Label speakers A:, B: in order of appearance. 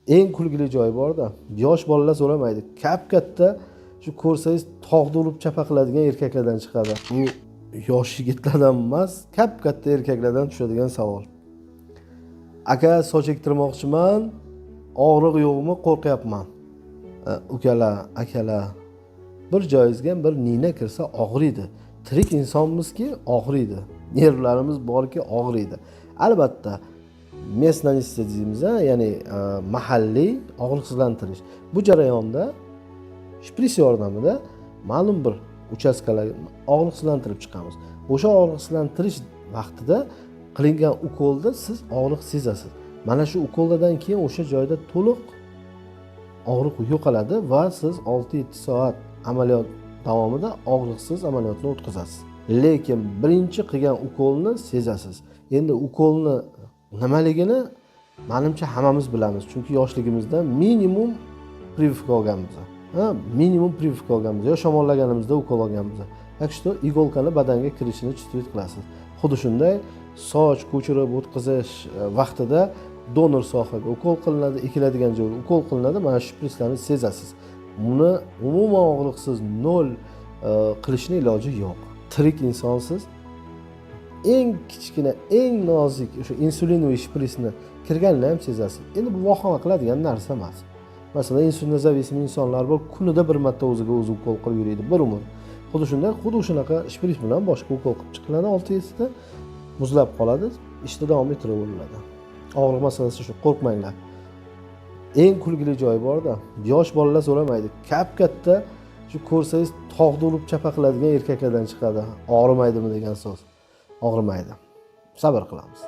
A: Eng kulgili joyi borda, yosh bolalar so'ramaydi, kap katta shu ko'rsangiz tog'da urib chapa qiladigan erkaklardan chiqadi. Bu yosh yigitlardan emas, kap katta erkaklardan tushadigan savol. Aka, soch ektirmoqchiman, og'riq yo'qmi, qo'rqyapman. Ukalar, akalar, bir joyingizga bir nina kirsa og'riydi. Tirik insonmizki og'riydi, nervlarimiz borki og'riydi. Albatta местный анестезия deymiz, ya'ni mahalliy og'riqsizlantirish. Bu jarayonda shpris yordamida ma'lum bir uchastkalarni og'riqsizlantirib chiqamiz. O'sha og'riqsizlantirish vaqtida qilingan ukolda siz og'riq sezasiz. Mana shu ukoldan keyin o'sha joyda to'liq og'riq yo'qoladi va siz 6-7 soat amaliyot davomida og'riqsiz amaliyotni o'tkazasiz. Lekin birinchi qilgan ukolni sezasiz. Endi ukolni nimaligini manimcha hammamiz bilamiz, chunki yoshligimizda minimum прививка olganmiz, ha, minimum прививка olganmiz yo shamollaganimizda ukol olganmiz. Так что иголка ni badanga kirishini чувствовать qilasiz. Xuddi shunday soch ko'chirib o'tkazish vaqtida donor sohaga ukol qilinadi, ekiladigan joyga ukol qilinadi. Mana shu shprislarni sezasiz. Buni umuman og'riqsiz nol qilishni iloji yo'q. Tirik insonsiz, eng kichkina, eng nozik o'sha инсулиновый shprisni kirganini ham sezasiz. Endi bu vahima qiladigan narsa emas. Masalan, инсулинозависимый insonlar bor, kunida bir marta o'ziga o'zi ukol qilib yuriydi bir umr. Xuddi shunday, xuddi shunaqa shpris bilan boshqa ukol qilib chiqiladi, 6-7ta muzlab qoladi, ishda davom ettiraveriladi. Og'riq masalasi shu, qo'rqmanglar. Eng kulgili joyi borda, yosh bolalar so'ramaydi, kap katta shu ko'rsangiz tog'da urib chapa qiladigan erkaklardan chiqadi. Og'rimaydimi degan so'z. Og'rimaydi, sabr qilamiz.